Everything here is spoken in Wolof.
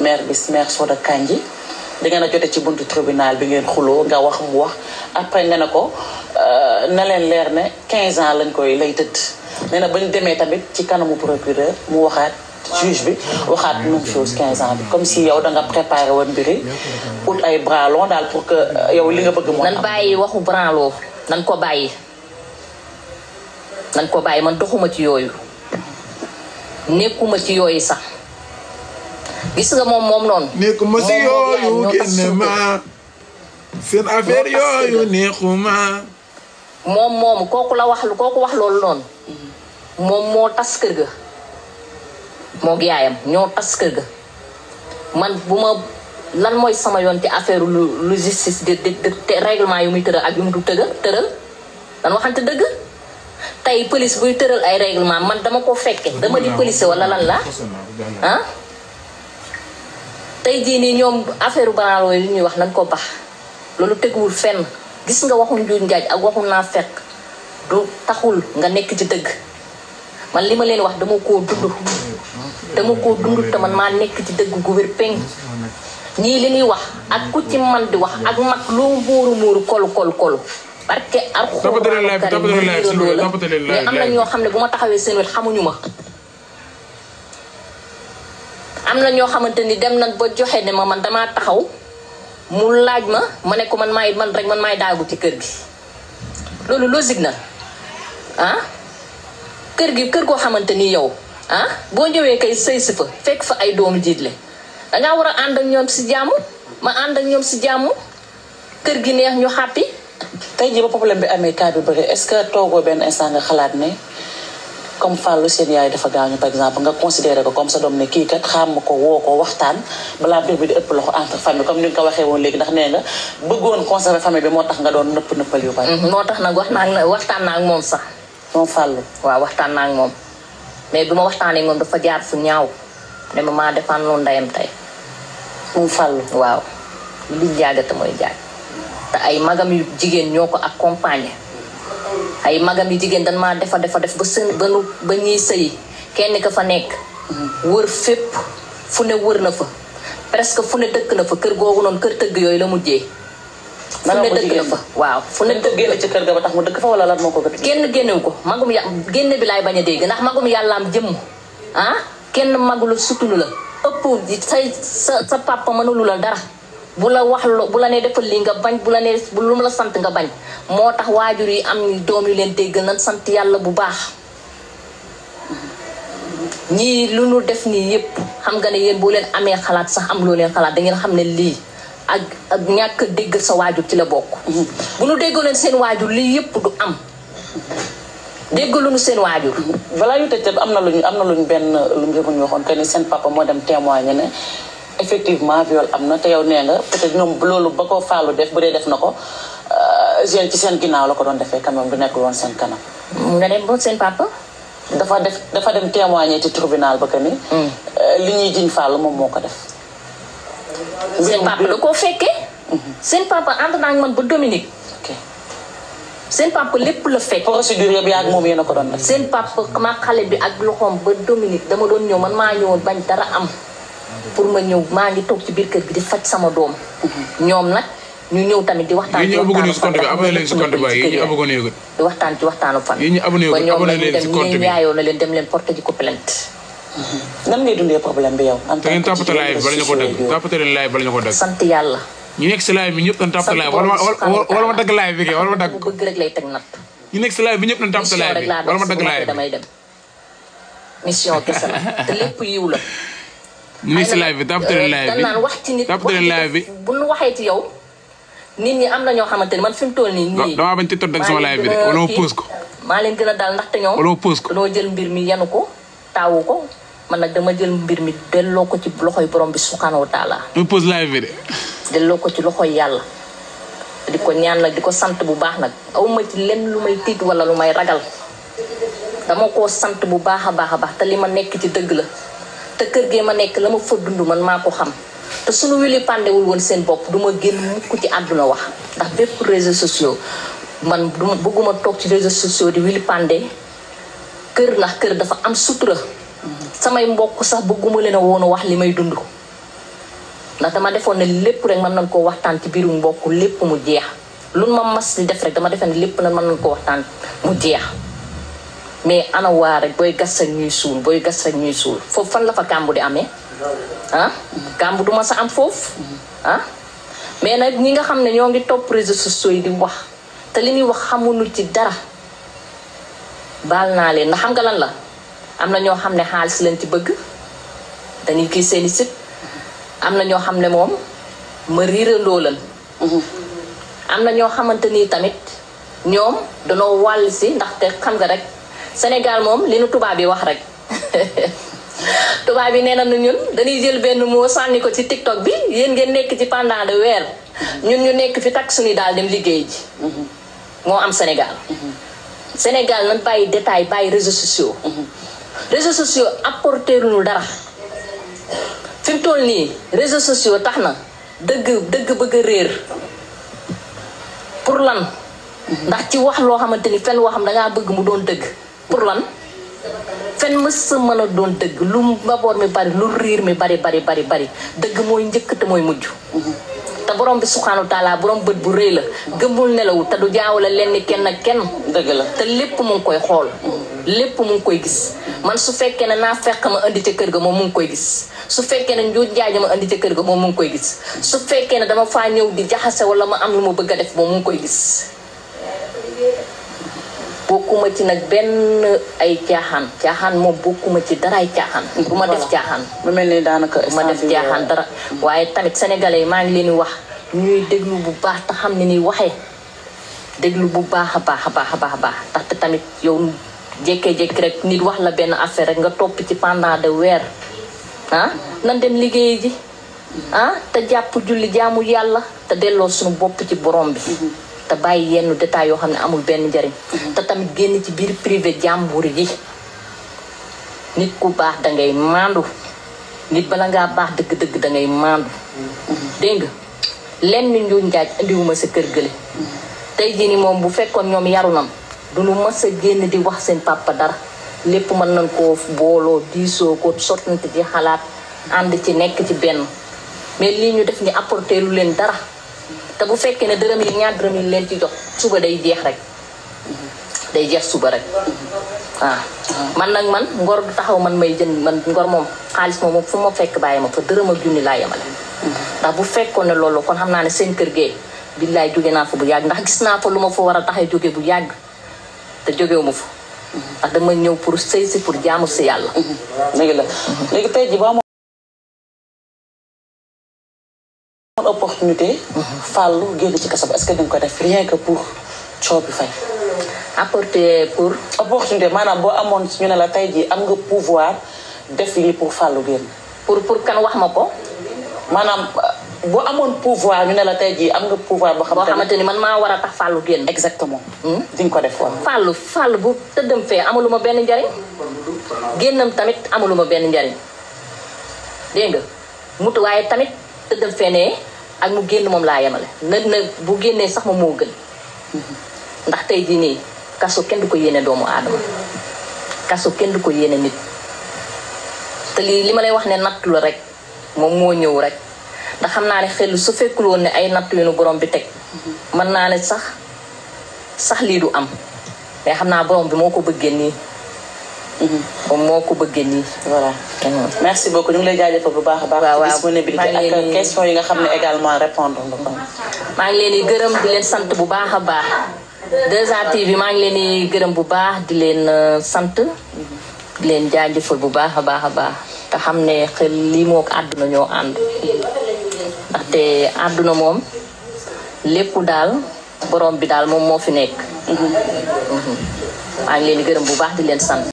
maire Soda Kandji da ngeen a jote ci buntu tribunal bi ngeen xuloo nga wax mu wax après nga ne ko na leen leer ne 15 ans lañ koy lay tëdd nee na bañ demee tamit ci kanamu procureur mu waxaat juge bi waxaat même chose 15 ans bi comme si yow da nga préparé woon mbiri ut ay bras longs daal pour que yow li nga bëgg moo nan bàyyi waxu bras longs nan ko bàyyi man doxuma ci yooyu nekkuma ci yooyu sax gis nga moom noonu nekkuma ci yooyu génne ma seen affaire yooyu neexuma moom kooku wax loolu noonu moom moo tas kër ga moo yaayam ñoo tas kër ga man bu ma lan mooy sama yoon ci affaire lu justice de règlement yu muy tëral ak yu mu du tëral dan waxante dëgg tey police buy tëral ay règlement man dama ko fekke dama di police wala lan la ah tey jii nii ñoom affaire banaaloo yi ñuy wax nañ ko bax loolu teguwul fenn gis nga waxu njuuj njaaj ak waxu naa fekk du taxul nga nekk ci dëgg man li ma leen wax dama koo dund te man maa nekk ci dëgg gu wér peng ñii li ñuy wax ak ku ci man di wax ak mag loo muuru kolu parce que mais am na ñoo xam ne bu ma taxawee seen wet xamuñu ma am na ñoo xamante ni dem nañ ba joxe ne ma man damaa taxaw mu laaj ma ne ko man maay daagu ci kër gi loolu logique na ah kër goo xamante ni yow ah boo ñëwee kay sëy si fa fekk fa ay doomu jiitle dangaa war a ànd ak ñoom si jàmm ma ànd ak ñoom si jàmm kër gi neex ñu xàppi tey jii ba problème bi amee cas bi bëri est-ce que toogoo benn instant nga xalaat ne comme Fallou seen yaay dafa gaañu par exemple nga considéré ko comme sa doom ne kii kat xam ko woo ko waxtaan balaa mbir bi di ëpp loxo entre famille comme ni nga ko waxee woon léegi ndax nee nga bëggoon conserver famille bi moo tax nga doon nëppal yu bari. moo tax nag waxtaan naa ak moom sax. moom Fallou. waaw waxtaan naa ak moom mais bi ma waxtaanee moom dafa jaar fu ñaaw ne ma maa defaan loolu ndeyam tey. moom Fallou. waaw li jaagate mooy jaag te ay magam yu jigéen ñoo ko accompagné. ay magam yi jigéen dañ maa defa def ba ñuy sëyi kenn ka fa nekk wër fépp fu ne wër na fa presque fu ne dëkk na fa kër googu noonu kër tëgg yooyu la mujjee fu ne dëkk na fa waaw fu ne dëkk génn ci kër ga ba tax mu dëkk fa wala lan moo ko gën kenn génnewu ko magum génne bi laay bañ a dégg ndax magum yàllaam jëmm ah kenn magula sutunu la ëpp sa papa mënulu la dara bu la nee defal lii nga bañ bu la nee lu mu la sant nga bañ moo tax waajur yi am doom yu leen dégg nañ sant yàlla bu baax ñii lu nu def nii yépp xam nga ne yéen boo leen amee xalaat sax am loo leen xalaat da ngeen xam ne lii ak ñàkk dégg sa waajur ci la bokk bu nu déggoo leen seen waajur lii yépp du am déggaluñu seen waajur balaa ñu tëj am na luñ benn lu ñu waxoon que ni seen papa moo dem témoigner ne effectivement viol am na te yow nee nga peut-être ñoom loolu ba ko Fallou def bu dee def na ko ci seen ginnaaw la ko doon defee quand même du nekkul woon seen kanam. nga dem ba seen papa. dafa dem témoigner ci tribunal ba que ni. li ñuy jiñ Fallou moom moo ko def. seen papa da koo fekkee. seen papa ànd naa ak man ba Dominique. ok seen papa lépp la fekk. procédure yëpp yaa ak moom yéen a ko doon def. seen papa ma xale bi ak loxoom ba Dominique dama doon ñëw man maa ñëwoon bañ dara am. pour ma ñëw maa ngi toog ci biir kër gi di faj sama doom. ñoom nag ñu ñëw tamit di waxtaan. ci waxtaanu fan di waxtaan ci waxtaanu fan. yéen ñu abonné leen ci compte bi yaayoo na leen dem leen porté ji ko plainte. nan ngay dundee problème bi yow. en tant que ngeen tàppate live bala ñu ko dagg tàppate leen live bala ñu ko dagg. sant yàlla. ñu nekk si live bi ñëpp dañ tàppate live wala ma dagg live bi kay wala ma dagg ko. bëgg rek lay teg nat. ñu nekk si live bi ñëpp dañ tàppate live bi wala ma dagg live damay dem mission kese la te lépp yiw la. ñu nekk si live bi tàppate leen live bi naan wax ci nit tàppate leen live bi bu ñu waxee ci yow nit ñi am na ñoo xamante ni man fi mu toll nii ñii damaa bañ TikTok dagg sama live bi de wala ma pause ko maa leen gën a daal ndaxte ñoom wala ma pause ko dañoo jël mbir mi yanu ko taawu ko man nag dama jël mbir mi delloo ko ci loxoy borom bi subhanahu wa taala ma pause live bi de delloo ko ci loxoy yàlla di ko ñaan nag di ko sant bu baax nag awma ci lenn lu may tiit wala lu may ragal dama koo sant bu baax a baax te li ma nekk ci dëgg la te kër gee ma nekk la ma fa dund man maa ko xam te suñu wili pandewul woon seen bopp du ma génn mukk ci àdduna wax ndax bépp réseaux sociaux man duma bëgguma toog ci réseaux sociaux di wili pande kër ndax kër dafa am sutura samay mbokk sax bëgguma leen a woon a wax li may dund ndax dama defoon ne lépp rek mën nañ koo waxtaan ci biiru mbokk lépp mu jeex lu ma mas di def rek dama defe ne lépp nag mën nañ ko waxtaan mu jeex mais ana waa rek booy gas rek ñuy suul booy gas rek ñuy suul foofu fan la fa kàmbu di amee ah kàmbu du ma sa am foofu ah mais nag ñi nga xam ne ñoo ngi topp réseaux sociaux yi di wax te li ñuy wax xamuñu ci dara baal naa leen ndax xam nga lan la am na ñoo xam ne xaalis lañ ci bëgg dañuy kii seeni sit am na ñoo xam ne moom ma riirandoo lan am na ñoo xamante ni tamit ñoom danoo wàll si ndaxte xam nga rek Sénégal moom li nu tubaab yi wax rek tubaab yi nee na ñun dañuy jël benn moo sànni ko ci TikTok bi yéen ngeen nekk ci pendant de weer ñun ñu nekk fi takk suñu daal dem liggéey ji moo am Sénégal Sénégal nan bàyyi détail bàyyi réseaux sociaux réseaux sociaux apporté lu dara fi mu toll nii réseaux sociaux tax na dëgg bëgg a réer pour lan ndax ci wax loo xamante ni fenn woo xam dangaa bëgg mu doon dëgg pour lan fenn mës sa mën a doon dëgg lu mbaboor mi bari lu riir mi bari dëgg mooy njëkk te mooy mujj te borom bi subhanahu wa taala borom bët bu rëy la gëmul nelawul te du jaawale leen ni kenn ak kenn dëgg la te lépp mu ngi koy xool lépp mu ngi koy gis man su fekkee ne naa fekk ma indi ca kër ga moom mu ngi koy gis su fekkee ne njuuj njaaj ma indi ca kër ga moom mu ngi koy gis su fekkee ne dama faa ñëw di jaxase wala ma am lu ma bëgg a def moom mu ngi koy gis bokkuma ci nag benn ay caaxaan moom bokkuma ci daraay caaxaan bu ma def caaxaan mu mel ni daanaka ma def caaxaan dara waaye tamit sénégalais yi maa ngi leen di wax ñuy déglu bu baax te xam ne ni waxee déglu bu baax a baax ndaxte tamit yow jékkee-jékki rek nit wax la benn affaire rek nga topp ci pendant de weer ah nan dem liggéey ji ah te jàpp julli jaamu yàlla te delloo suñu bopp ci borom bi te bàyyi yenn détails yoo xam ne amul benn njariñ te tamit génn ci biir privé jàmbur yi nit ku baax dangay maandu nit bala ngaa baax dëgg-dëgg dangay maandu dégg nga lenn njuuj njaaj indiwuma sa kër gële tey jii ni moom bu fekkoon ñoom yaru nam du lu mës a génn di wax seen papa dara lépp mën nañ koo booloo diisoo ko sottante ci xalaat ànd ci nekk ci benn mais lii ñu def ni apporté lu leen dara te bu fekkee ne dërëm yi ñaar dërëm yi leen ci jox suba day jeex rek day jeex suba rek waaw man nag man ngor du taxaw man may jënd man ngor moom xaalis moom fu ma fekk bàyyi ma fa dërëm ak junni laa yemale ndax bu fekkoon ne loolu kon xam naa ne seen kër gee billaay jóge naa fa bu yàgg ndax gis naa fa lu ma fa war a taxee jóge bu yàgg te jógewu ma fa ndax dama ñëw pour sëy si pour jaamu si yàlla léegi la léegi tey ji ba opportunité Fallou génn ci kaso bi est-ce que dañ ko def rien que pour Thioby Faye apporter pour opportunité maanaam boo amoon ñu ne la tey jii am nga pouvoir def lii pour Fallou génn pour kan wax ma ko maanaam boo amoon pouvoir ñu ne la tey jii am nga pouvoir boo xamante ni man maa war a tax Fallou génn exactement di nga ko def woon Fallou bu tëddam fee amaluma benn njariñ génnam tamit amaluma benn njariñ dégg nga mutu waaye tamit tëddam fee ne ak mu génn moom laa yemale na bu génnee sax ma moo gën ndax tey jii nii kaso kenn du ko yéene doomu aadama kaso kenn du ko yéene nit te li ma lay wax ne nattu la rek moom moo ñëw rek ndax xam naa ne xel su fekkul woon ne ay nattu yu nu borom bi teg mën naa ne sax lii du am mais xam naa borom bi moo ko bëggee nii moom moo ko bëggee nii voilà merci beaucoup ñu ngi lay jaajëfal bu baax a baax disponibilité ak question yi nga xam ne également répondre maa ngi leen di gërëm di leen sant bu baax a baax 2A TV maa ngi leen di gërëm bu baax di leen sant di leen jaajëfal bu baax a baax te xam ne xel lii moo ko àdduna ñoo ànd ndaxte àdduna moom lépp daal borom bi daal moom moo fi nekk maa ngi leen di gërëm bu baax di leen sant